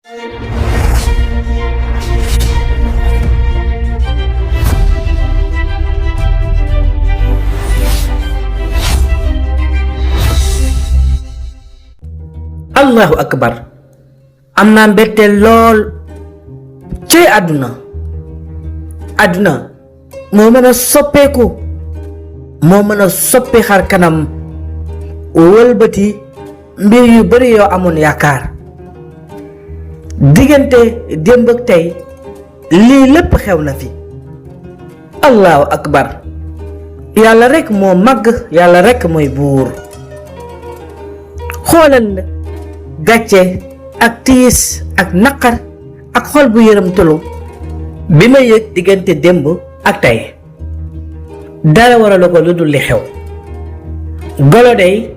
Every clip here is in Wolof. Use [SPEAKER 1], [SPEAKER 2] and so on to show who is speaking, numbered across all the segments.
[SPEAKER 1] allahu akbar am naa mbetteel lool ci àdduna moo mën a soppeeku moo mën a soppi xar kanam wëlbati mbir yu bari yoo amoon yaakaar diggante démb ak tey lii lépp xew na fi allahu akbar yàlla rekk moo màgg yàlla rekk mooy buur xoolal gàcce ak tiis ak naqar ak xol bu yërëmtalu bi ma yëg diggante démb ak tey dara waralu ko lu dul li xew golo dey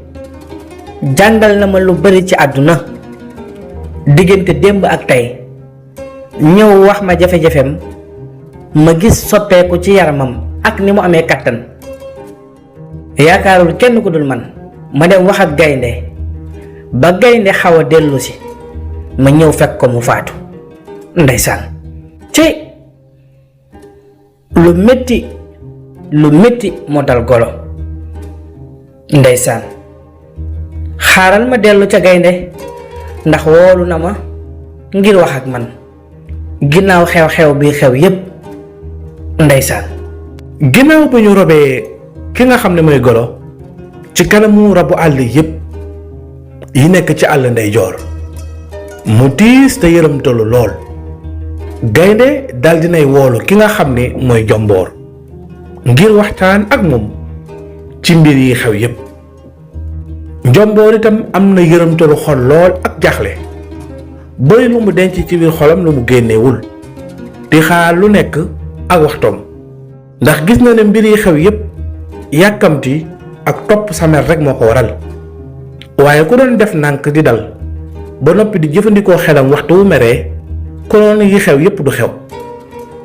[SPEAKER 1] jàngal na ma lu bari ci àdduna diggante démb ak tey ñëw wax ma jafe-jafem ma gis soppeeku ci yaramam ak ni mu amee kattan yaakaarul kenn ku dul man ma dem wax ak gaynde ba gaynde xaw a dellu si ma ñëw fekk ko mu faatu ndeysaan ci lu metti moo dal golo ndeysaan xaaral ma dellu ca gaynde ndax woolu na ma ngir wax ak man ginnaaw xew-xew bi xew yépp ndeysaan
[SPEAKER 2] ginnaaw bu ñu robee ki nga xam ne mooy golo ci kanamu rabu àll yépp yi nekk ci àll ndeyjoor mu tiis te yërëmtalu lool gaynde dal dinay woolu ki nga xam ne mooy jomboor ngir waxtaan ak moom ci mbir yi xew yépp njomboor itam am na yërëmtalu xol lool ak jaxle bari lu mu denc ci biir xolam lu mu génnewul di xaar lu nekk ak waxtoom ndax gis na ne mbir yi xew yépp yàkkamti ak topp samer rek moo ko waral waaye ku doon def nànk di dal ba noppi di jëfandikoo xelam waxtu wu meree konoon yi xew yépp du xew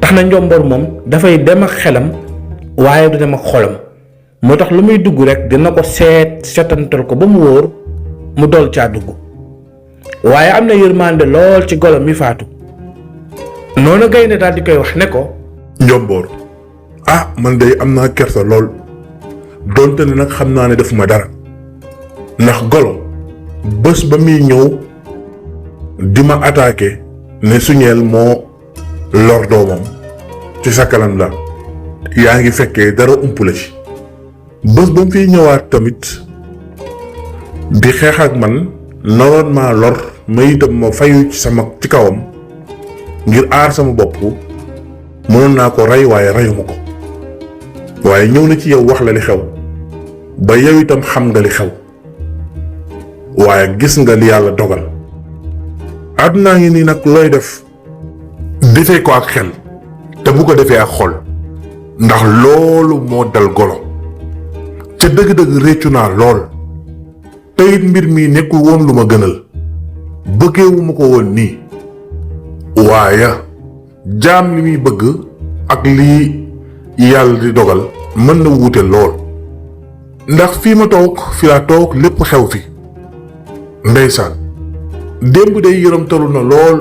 [SPEAKER 2] tax na njomboor moom dafay dem ak xelam waaye du dem ak xolam moo tax lu muy dugg rek dina ko seetantal ko ba mu wóor mu dol caa dugg waaye am na yërmande lool ci golo mi faatu noonu gaynde daal di koy wax ne ko
[SPEAKER 3] njomboor man day am naa kersa lool donte ne nag xam naa ne defuma dara ndax golo bés ba muy ñëw di ma attaqué ne suñeel moo lor doomam ci sa kanam la yaa ngi fekkee dara ump la ci bés ba mu fiy ñëwaat tamit di xeex ak man naroon maa lor ma itam ma fayu ci kawam ngir aar sama bopp mënoon naa ko rey waaye reyuma ko waaye ñëw na ci yow wax la li xew ba yow itam xam nga li xew waaye gis nga li yàlla dogal àddunaa ngi nii nag looy def defee ko ak xel te bu ko defee ak xol ndax loolu moo dal golo ca dëgg-dëgg réccu naa lool te it mbir mi nekkul woon lu ma gënal bëggeewuma ko woon nii waaye jaam li muy bëgg ak lii yàlla di dogal mën na wuute lool ndax fii ma toog fi laa toog lépp xew fi ndeysaan démb day yërëmtalu na lool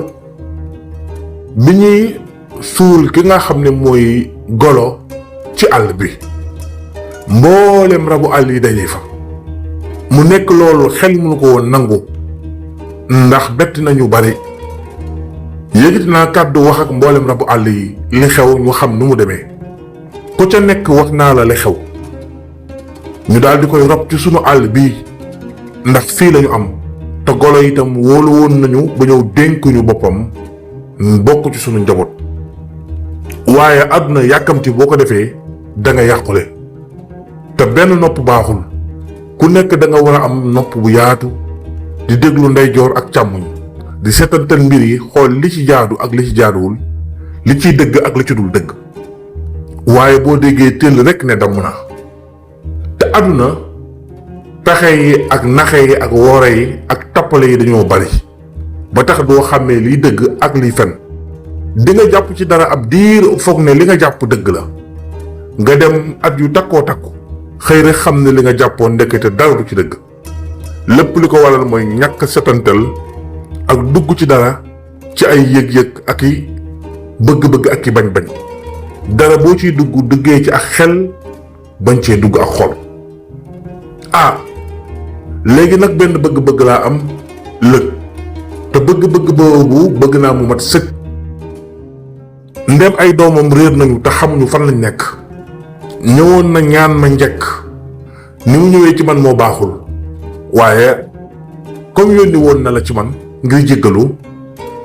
[SPEAKER 3] bi ñuy suul ki nga xam ne mooy golo ci àll bi mboolem rabu àll yi daje fa mu nekk loolu xel mënu ko woon nangu ndax bett nañu bari yëgiti naa kàddu wax ak mboolem rabu àll yi li xew ñu xam nu mu demee ku ca nekk wax naa la li xew ñu daal di koy rob ci sunu àll bii ndax fii lañu am te golo itam wóolu woon nañu ba ñëw dénk ñu boppam bokk ci sunu njaboot waaye àdduna yàkkamti boo ko defee da nga yàqule te benn nopp baaxul ku nekk da nga war a am nopp bu yaatu di déglu ndeyjoor ak càmmoñ di setantal mbir yi xool li ci jaadu ak li ci jaaduwul li ciy dëgg ak li ci dul dëgg waaye boo déggee tëll rekk ne damm na te àdduna pexe yi ak naxe yi ak woore yi ak tappale yi dañoo bari ba tax doo xàmmee liy dëgg ak liy fen di nga jàpp ci dara ab diir foog ne li nga jàpp dëgg la nga dem at yu takkoo takku xëy rek xam ne li nga jàppoon ndekete dara du ci dëgg lépp li ko waral mooy ñàkk setantal ak dugg ci dara ci ay yëg-yëg ak i bëgg-bëgg ak i bañ-bañ dara boo ciy duggee ci ak xel bañ cee dugg ak xol. léegi nag benn bëgg-bëgg laa am lëg te bëgg-bëgg boobu bëgg naa mu mat sëkk. ndem ay doomam réer nañu te xamuñu fan lañ nekk ñëwoon na ñaan ma njëkk ni mu ñëwee ci man moo baaxul waaye comme yónni woon na la ci man ngir jéggalu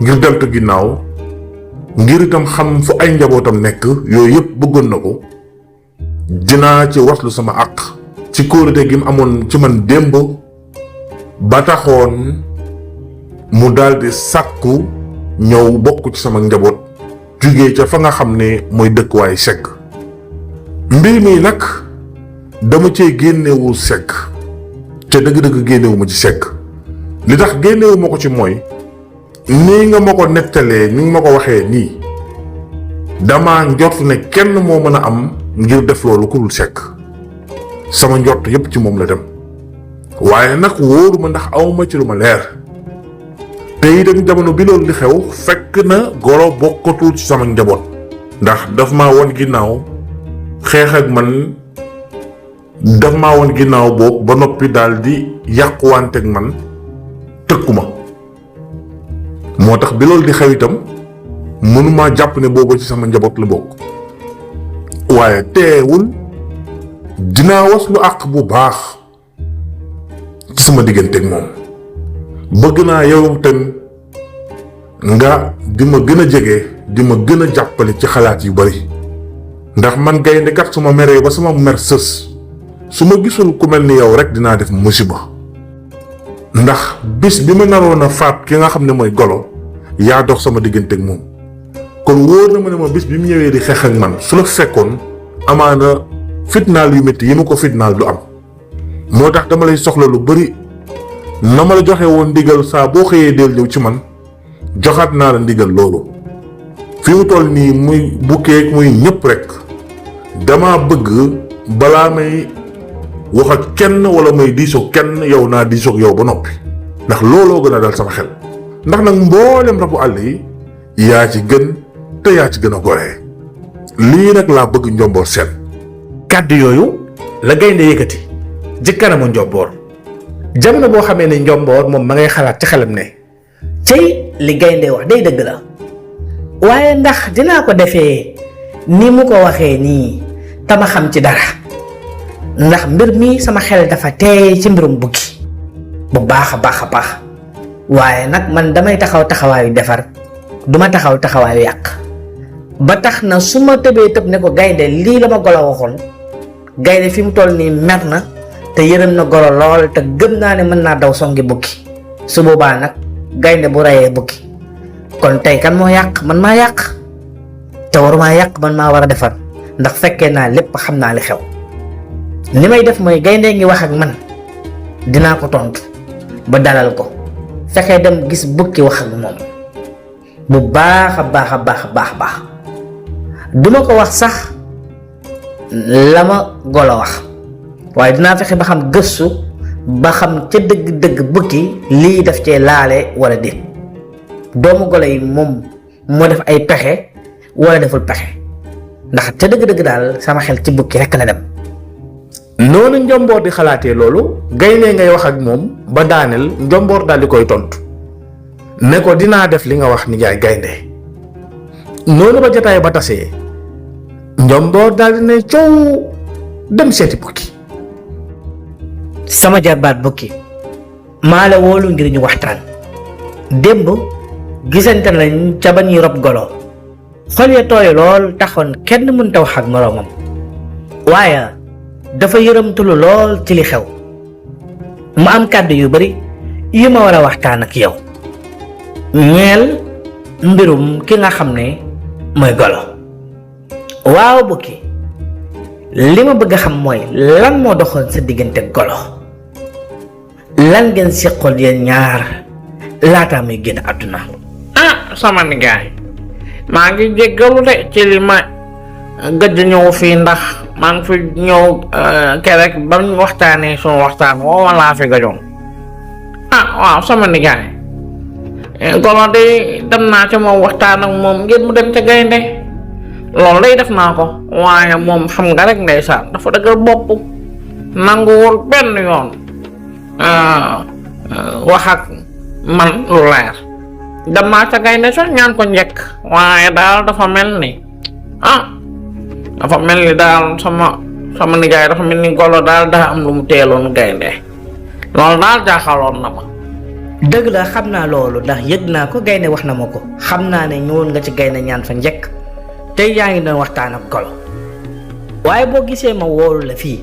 [SPEAKER 3] ngir deltu ginnaaw ngir itam xam fu ay njabootam nekk yooyu yëpp bëggoon na ko dinaa ci waslu sama àq ci kóolute gi mu amoon ci man démb ba taxoon mu daldi sàkku ñëw bokk ci sama njaboot jugee ca fa nga xam ne mooy dëkkuwaay Seck. mbir mi nag dama cee génnewul Seck te dëgg-dëgg génnewu ma ci Seck li tax génnewu ma ko ci mooy nii nga ma ko nettalee ni nga ma ko waxee nii dama njort ne kenn moo mën a am ngir def loolu ku dul Seck sama njort yépp ci moom la dem waaye nag wóoruma ndax awma ci lu ma leer te itam jamono bi loolu di xew fekk na Golo bokkatul ci sama njaboot ndax daf maa won ginnaaw xeex ak man daf maa won ginnaaw boobu ba noppi daal di yàquwante ak man tëkku ma moo tax bi loolu di xew itam mënumaa jàpp ne booba ci sama njaboot la bokk waaye teewul dinaa was lu àq bu baax ci sama digganteeg moom bëgg naa yow tam nga di ma gën a jege di ma gën a jàppale ci xalaat yu bari ndax man gaynde kat su ma meree ba sama mer sës su ma gisul ku mel ni yow rek dinaa def musiba ndax bis bi ma naroon a faat ki nga xam ne mooy Golo yaa dox sama digganteeg moom kon wóor na ma ne ma bis bi mu ñëwee di xeex ak man su la fekkoon amaana fitnaal yu métti yi ma ko fitnaal du am moo tax dama lay soxla lu bari na ma la joxe woon ndigal saa boo xëyee del ñëw ci man joxaat naa la ndigal loolu fi mu toll nii muy bukkeek muy ñëpp rek dama bëgg balaa may wax ak kenn wala may diisoog kenn yow naa diisoog yow ba noppi ndax looloo gën a dal sama xel ndax nag mboolem rabu àll yi yaa ci gën te yaa ci gën a goree lii nag laa bëgg Njomboor Seen.
[SPEAKER 2] kàddu yooyu la gaynde yëkkati ci kanamu Njomboor jamono boo xamee ne Njomboor moom ma ngay xalaat ci xelam ne
[SPEAKER 1] cey li gaynde wax day dëgg la waaye ndax dinaa ko defee ni mu ko waxee nii tama xam ci dara ndax mbir mi sama xel dafa teey ci mbirum bukki bu baax a baax waaye nag man damay taxawaayu defar duma taxawaayu yàq ba tax na su ma tëbee tëb ne ko gaynde lii la ma Golo waxoon gaynde fi mu toll nii mer na te yërëm na Golo lool te gëm naa ne mën naa daw songi bukki su boobaa nag gaynde bu reyee bukki kon tey kan moo yàq man maa yàq te warumaa yàq man maa war a defar ndax fekkee naa lépp xam naa li xew li may def mooy gaynde ngi wax ak man dinaa ko tontu ba dalal ko fekkee dem gis bukki wax ak moom bu baax a baax duma ko wax sax la ma Golo wax waaye dinaa fexe ba xam gëstu ba xam ca dëgg-dëgg bukki lii daf cee laale wala déet doomu Golo yi moom moo def ay pexe wala deful pexe ndax ca dëgg-dëgg daal sama xel ci bukki rekk la dem.
[SPEAKER 2] noonu Njomboor di xalaatee loolu gaynde ngay wax ak moom ba daaneel Njomboor daal di koy tontu ne ko dinaa def li nga wax ni jaay gaynde noonu ba jotaay ba tasee Njomboor daal di ne coow dem seeti bukki.
[SPEAKER 1] sama jarbaat bukki maa la wóolu ngir ñu waxtaan démb gisante nañ ca ba ñuy rob Golo xol ya tooy lool taxoon kenn mënta wax ak moroomam waaye dafa yërëmtulu lool ci li xew mu am kàddu yu bari yu ma war a waxtaan ak yow ñeel mbirum ki nga xam ne mooy Golo. waaw bukki li ma bëgg a xam mooy lan moo doxoon sa diggante Golo lan ngeen seqoon yéen ñaar laataa muy génn àdduna.
[SPEAKER 4] sama nijaay maa ngi jéggalu de ci li ma gëj ñëw fii ndax maa ngi fi ñëw keroog ba ñu waxtaanee sunu waxtaan woo laa fi gëjoon waaw sama nijaay golo de dem naa ca moom waxtaan ak moom ngir mu dem ca gaynde loolu day def naa ko waaye moom xam nga rek ndeysaan dafa dëgër bopp nanguwul benn yoon wax ak man lu leer. dem naa ca gaynde sax ñaan ko njëkk waaye daal dafa mel ni daal sama nijaay dafa mel ni golo daal daa am lu mu teeloon gaynde loolu daal jaaxaloon na ma.
[SPEAKER 1] dëgg la xam naa loolu ndax yëg naa ko gaynde wax na ma ko xam naa ne ñëwoon nga ci gaynde ñaan fa njëkk tey yaa ngi doon waxtaan ak golo waaye boo gisee ma wóolu la fii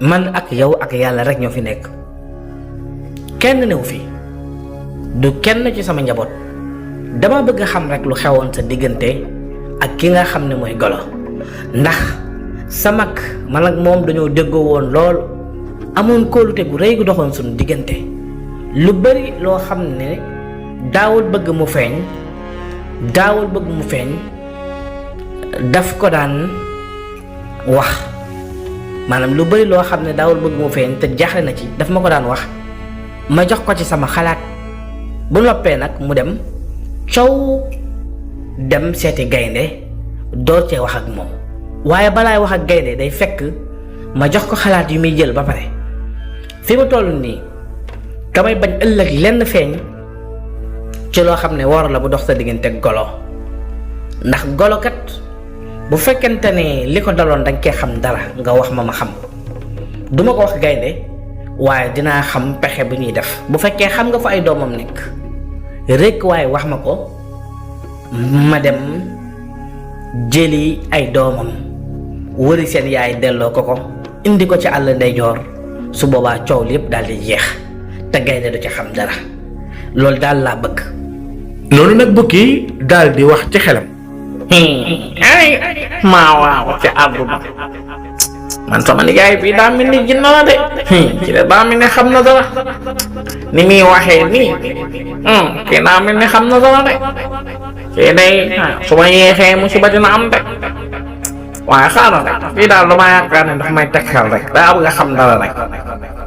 [SPEAKER 1] man ak yow ak yàlla rek ñoo fi nekk kenn newu fi du kenn ci sama njaboot dama bëgg xam rek lu xewoon sa diggante ak ki nga xam ne mooy golo ndax sa mag man ak moom dañoo déggoo woon lool amoon kóolute gu rëy gu doxoon suñu diggante lu bari loo xam ne daawul bëgg mu feeñ daf ko daan wax maanaam lu bari loo xam ne daawul bëgg mu feeñ te jaaxle na ci daf ma ko daan wax ma jox ko ci sama xalaat bu noppee nag mu dem coow dem seeti gaynde door cee wax ak moom waaye balaay wax ak gaynde day fekk ma jox ko xalaat yu muy jël ba pare fi mu toll nii damay bañ ëllëg lenn feeñ ci loo xam ne war la bu dox sa diggante golo ndax golo kat bu fekkente ne li ko daloon danga koy xam dara nga wax ma xam duma ko wax gaynde waaye dinaa xam pexe bu ñuy def bu fekkee xam nga fa ay doomam nekk rekk waaye wax ma ko ma dem jëli ay doomam wëri seen yaay delloo ko indi ko ci àll ndeyjoor su boobaa coow li yépp daal di jeex te gaynde du ci xam dara loolu daal laa bëgg.
[SPEAKER 2] noonu nag bukki daal di wax ci xelam.
[SPEAKER 4] maa waaw ci àdduna man sama nijaay bii daa mel ni jinne la de ci de daa mel ni xam na dara ni muy waxee nii kii daa mel ni xam na dara de kii day su ma yeexee musiba dina am de waaye xaaral rek fii daal dama yaakaar ne ndax may teg xel rek daa bëgg a xam dara rek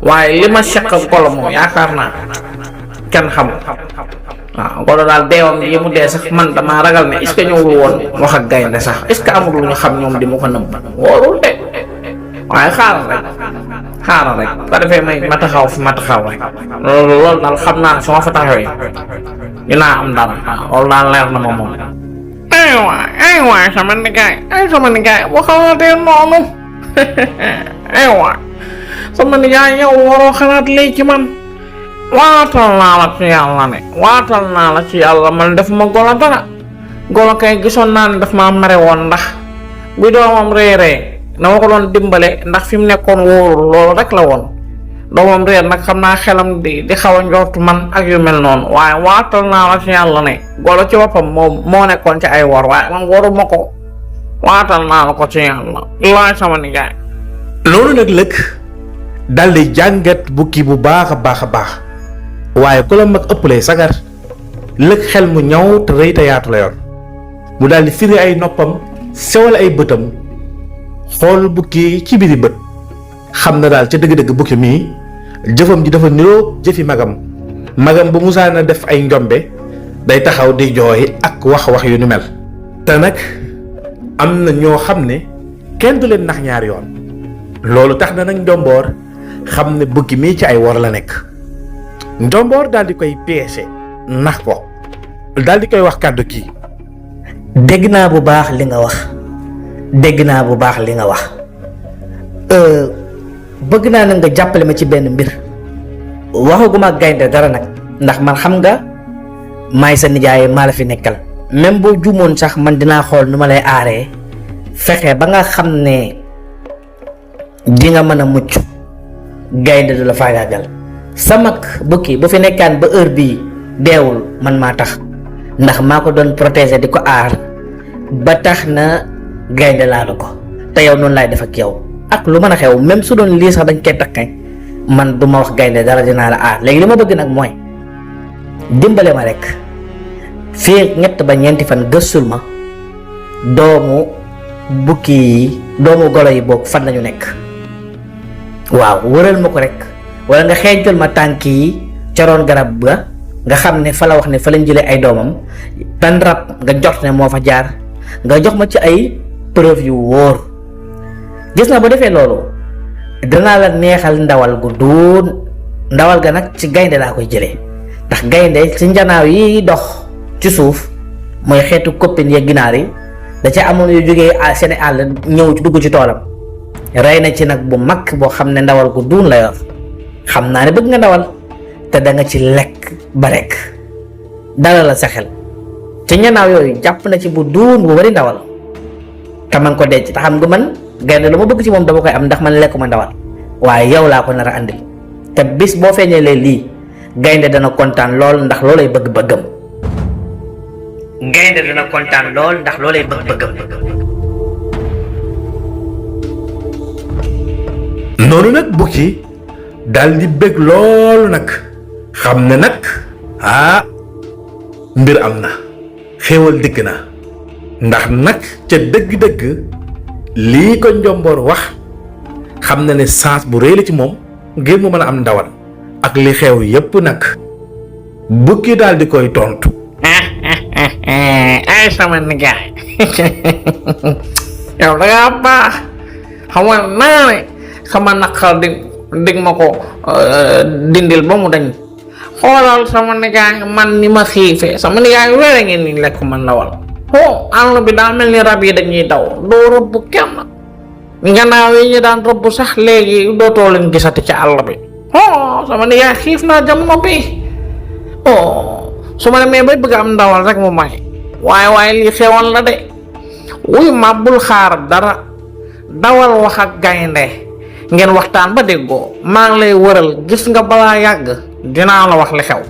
[SPEAKER 4] waaye li ma seq golo moom yaakaar naa kenn xamul waaw golo daal deewam yi mu dee sax man damaa ragal ne est-ce que ñëwul woon wax ak gaynde sax est-ce que amul lu ñu xam ñoom di mu ko nëbb wóorul de waaye xaaral rek ba defee ma taxaw fi ma taxaw rek loolu daal xam naa su ma fa taxawee dinaa am dara loolu daal leer na ma moom. aywa sama nijaay boo xalaatee noonu aywa sama nijaay yow waroo xalaat lii ci man waatal naa la ci yàlla man def ma golo dara golo kay gisoon naa ne daf maa mere woon ndax bi doomam réeree dama ko doon dimbale ndax fi mu nekkoon wóorul loolu rek la woon doomam réer nag xam naa xelam di xaw a njortu man ak yu mel noonu waaye waatal naa la ci yàlla ne golo ci boppam moom moo nekkoon ci ay wor waaye man waruma ko waatal naa la ko ci yàlla laay sama nijaay.
[SPEAKER 2] loolu nag lëkk dal di jàngat bukki bu baax a baax waaye ku la mag ëpplee sagar lëkk xel mu ñaw te rëy te yaatu la yor mu daal di firi ay noppam sewal ay bëtam xool bukki ci biiri bët xam na daal ca dëgg-dëgg bukki mii jëfam ji dafa niroog jëfi magam bu musaana def ay njombe day taxaw di jooy ak wax yu ni mel te nag am na ñoo xam ne kenn du leen nax ñaari yoon loolu tax na nag njomboor xam ne bukki mii ci ay wor la nekk njomboor daal di koy piégé nax ko daal di koy wax kàddu kii.
[SPEAKER 1] dégg naa bu baax li nga wax bëgg naa na nga jàppale ma ci benn mbir waxaguma ak gaynde dara nag ndax man xam nga maay sa nijaay maa la fi nekkal même boo juumoon sax man dinaa xool nu ma lay aaree fexe ba nga xam ne di nga mën a mucc gaynde du la faagaagal sa mag bukki bu fi nekkaan ba heure bii deewul man maa tax ndax maa ko doon protéger di ko aar ba tax na gaynde laalu ko te yow noonu laay def ak yow ak lu mën a xew même su doon lii sax dañ koy takkee man du ma wax gaynde dara dinaa la aar léegi li ma bëgg nag mooy dimbale ma rek fii 3 ba 4 fan gëstul ma doomu bukki yi doomu golo yi boog fan lañu nekk waaw wëral ma ko rek wala nga xeeñtal ma tànk yi ca roon garab ga nga xam ne fa la wax ne fa lañ jëlee ay doomam ban rab nga jot ne moo fa jaar nga jox ma ci ay preuve yu wóor. gis na bu defee loolu danaa la neexal ndawal gu duun ndawal ga nag ci gaynde laa koy jëlee ndax gaynde ci njanaaw yi dox ci suuf mooy xeetu koppin ya ginaar yi da ca amoon yu jógee seen àll ñëw dugg ci toolam rey na ci nag bu mag boo xam ne ndawal gu duun la yor. xam naa ne bëgg nga ndawal te da nga ci lekk ba lekk dala la sa xel ci ñanaaw yooyu jàpp na ci bu duun bu bari ndawal te man ko denc te xam nga man gaynde lu ma bëgg ci moom dama koy am ndax man lekkuma ndawal waaye yow laa ko nar a andil te bis boo feeñalee lii gaynde dana kontaan lool ndax loolay bëgg-bëggam. gaynde dana kontaan lool ndax loolay bëgg-bëggam.
[SPEAKER 2] noonu nag bukki daal di bëgg loolu nag xam ne nag mbir am na xéewal dikk na ndax nag ca dëgg-dëgg lii ko njomboor wax xam na ne chance bu rëy la ci moom ngir mu mën a am ndawal ak li xew yépp nag bukki daal di koy tontu.
[SPEAKER 4] ay sama nijaay yow da ngaa baax xamal naa ne sama naqar dig ma ko dindil ba mu dañ xoolal sama nijaay man ni ma xiifee sama nijaay weer a ngeen ni lekk man ndawal àll bi daa mel ni rab yi dañuy daw doo rëbb kenn nganaaw yi ñu daan rëbb sax léegi dootoo leen gisati ci àll bi sama nijaay xiif naa jamono bi su ma demee bay bëgg am ndawal rek mu may waaye lii xewal la de wuy ma bul xaar dara dawal wax ak gaynde ngeen waxtaan ba déggoo maa ngi lay wëral gis nga balaa yàgg dinaa la wax li xew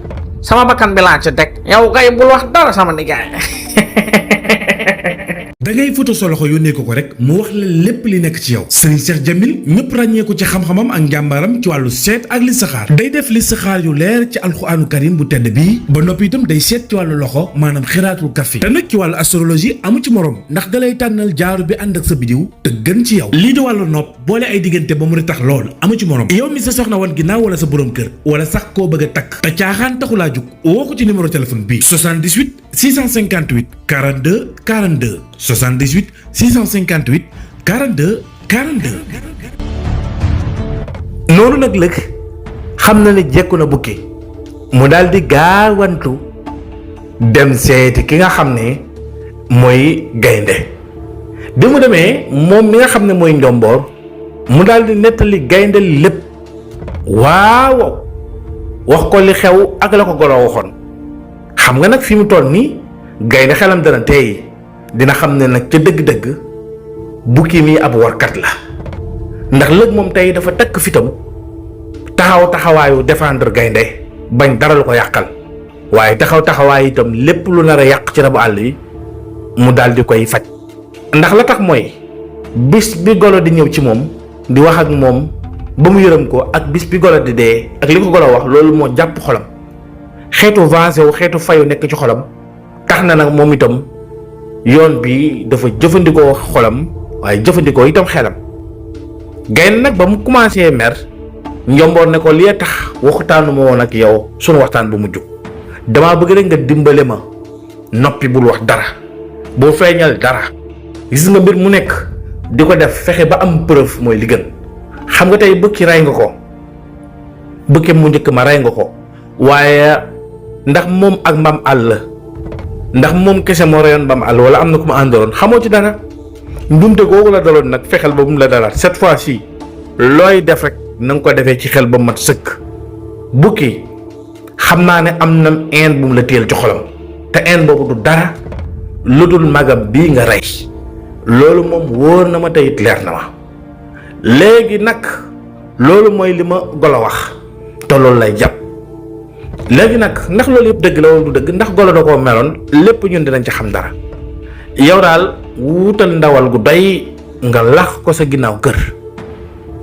[SPEAKER 4] sama bakkan bi laa ci teg yow kay bul wax dara sama nijaay.
[SPEAKER 5] da ngay foto sa loxo yónnee ko rek mu wax la lépp li nekk ci yow Serigne Cheikh Jamil ñëpp ràññee ko ci xam-xamam ak njàmbaaram ci wàllu seet ak listixaar day def listixaar yu leer ci alxuraanu karim bu tedd bii ba noppi itam day seet ci wàllu loxo maanaam xiraatul kafi te nag ci wàllu astrologie amu ci morom ndax dalay tànnal jaaru bi ànd ak sa bidiw te gën ci yow lii di wàllu nopp boole ay diggante ba mu di tax lool amu ci morom yow mi sa soxna wan ginnaaw wala sa borom kër wala sax koo bëgg a takk te caaxaan taxulaa jug woo ko ci numéro téléphone bii 78 658 42 42 78 658 42 42.
[SPEAKER 2] noonu nag lëg xam na ne jekku na bukki mu daal di gaawantu dem seeti ki nga xam ne mooy gaynde bi mu demee moom mi nga xam ne mooy njomboor mu daal di nettali gaynde lépp waaw wax ko li xew ak la ko golo waxoon xam nga nag fi mu toll nii gaynde xelam dana tey dina xam ne nag ca dëgg-dëgg bukki mi ab warkat la ndax lëg moom tey dafa takk fitam taxawaayu défendre gaynde bañ dara lu ko yàqal waaye taxawaay itam lépp lu nar a yàq ci rabu àll yi mu daal di koy faj ndax la tax mooy bis bi golo di ñëw ci moom di wax ak moom ba mu yërëm ko ak bis bi golo di dee ak li ko golo wax loolu moo jàpp xolam xeetu vengé wu xeetu fayu nekk ci xolam tax na nag moom itam yoon bi dafa jëfandikoo xolam waaye jëfandikoo itam xelam gaynde nag ba mu commencé mer njomboor ne ko li tax waxtaanu ma woon ak yow sunu waxtaan bu mujj damaa bëgg rek nga dimbale ma noppi bul wax dara boo feeñal dara gis nga mbir mu nekk di ko def fexe ba am preuve mooy li gën xam nga tey bëkki rey nga ko bëkki mu njëkk ma rey nga ko waaye ndax moom ak mbaam àll ndax moom kese moo reyoon mbaam àll wala am na ku ma àndaloon xamoo ci dara ndumte googu la daloon nag fexeel ba mu la dalaat cette fois-ci looy def rek na nga ko defee ci xel ba mat sëkk bukki xam naa ne am na een bu mu la téyel ci xolam te een boobu du dara lu dul magam bii nga rey loolu moom wóor na ma teyit leer na ma léegi nag loolu mooy li ma golo wax te loolu lay jàpp léegi nag ndax loolu yëpp dëgg la wala du dëgg ndax golo da koo meloon lépp ñun dinañ ci xam dara yow daal wuutal ndawal gu doy nga lax ko sa ginnaaw kër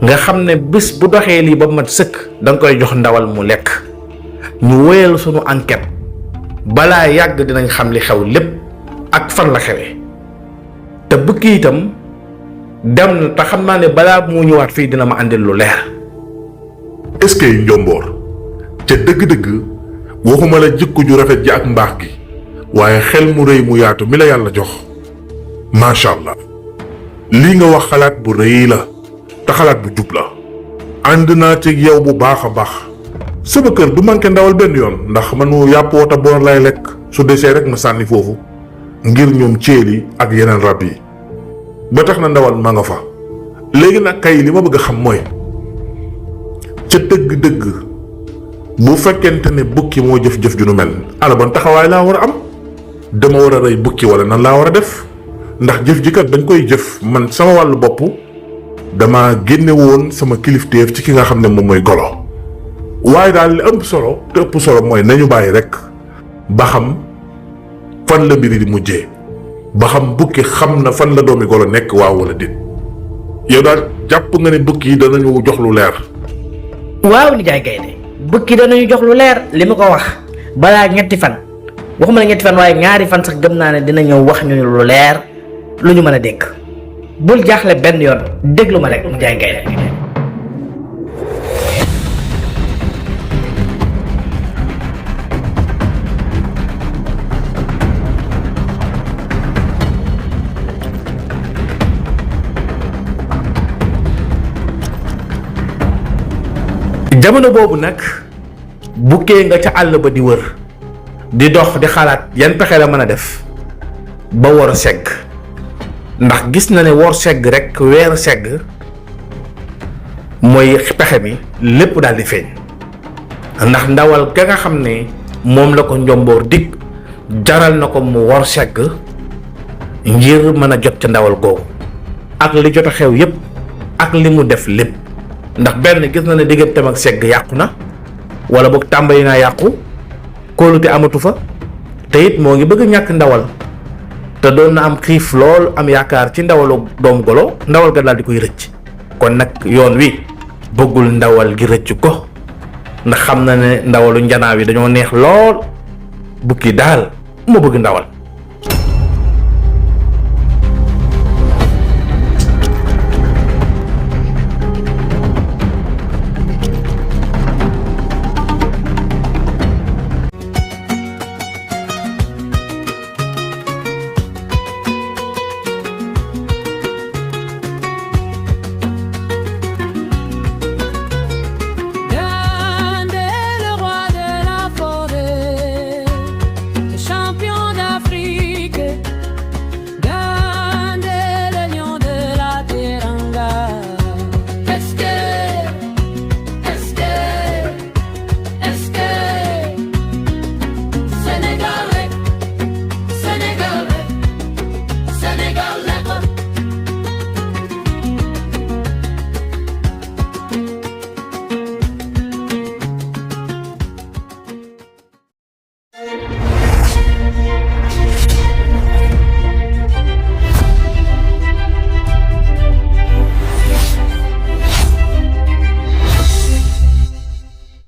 [SPEAKER 2] nga xam ne bis bu doxee lii ba mat sëkk da nga koy jox ndawal mu lekk ñu wéyal sunu enquête balaa yàgg dinañ xam li xew lépp ak fan la xewee te bukki itam dem na te xam naa ne balaa mu ñëwaat fii dina ma àndil lu leer.
[SPEAKER 3] est-ce que njomboor ca dëgg-dëgg waxuma la jikko ju rafet ji ak mbaax gi waaye xel mu rëy mu yaatu mi la yàlla jox macha allah lii nga wax xalaat bu rëy la te xalaat bu jub la ànd naa ci yow bu baax a baax sama kër du manqué ndawal benn yoon ndax manu yàpp wota boor lay lekk su desee rek ma sànni foofu ngir ñoom ceeli ak yeneen rab yi ba tax na ndawal ma nga fa léegi nag kay li ma bëgg a xam mooy ca dëgg-dëgg bu fekkente ne bukki moo jëf-jëf ju nu mel ala ban taxawaay laa war a am dama war a rey bukki wala nan laa war a def ndax jëf ji kat dañ koy jëf man sama wàllu bopp dama génne woon sama kilifteef ci ki nga xam ne moom mooy golo waaye daal li ëpp solo te ëpp solo mooy nañu bàyyi rek ba xam fan la mbiri di mujjee ba xam bukki xam na fan la doomi golo nekk waaw wala déet yow daal jàpp nga ne bukki yi danañu jox lu leer.
[SPEAKER 1] waaw nijaay gaynde bukki danañu jox lu leer li ma ko wax balaa ñetti fan waxuma la ñetti fan waaye ñaari fan sax gëm naa ne dina ñëw wax ñu lu leer lu ñu mën a dégg bul jaaxle benn yoon déglu ma rek nijaay gaynde.
[SPEAKER 2] jamono boobu nag bukkee nga ca àll ba di wër di dox di xalaat yan pexe la mën a def ba wor segg ndax gis na ne wor segg rek weer segg mooy pexe mi lépp daal di feeñ ndax ndawal ga nga xam ne moom la ko njomboor dig jaral na ko mu wor segg ngir mën a jot ca ndawal googu ak li jot a xew yépp ak li mu def lépp ndax benn gis na ne digganteem ak segg yàqu na wala boog tàmbali naa yàqu kóolute amatu fa te it moo ngi bëgg ñàkk ndawal te doon na am xiif lool am yaakaar ci ndawalu doomu golo ndawal ga daal di koy rëcc kon nag yoon wi bëggul ndawal gi rëcc ko ndax xam na ne ndawalu njanaaw yi dañoo neex lool bukki daal moo bëgg ndawal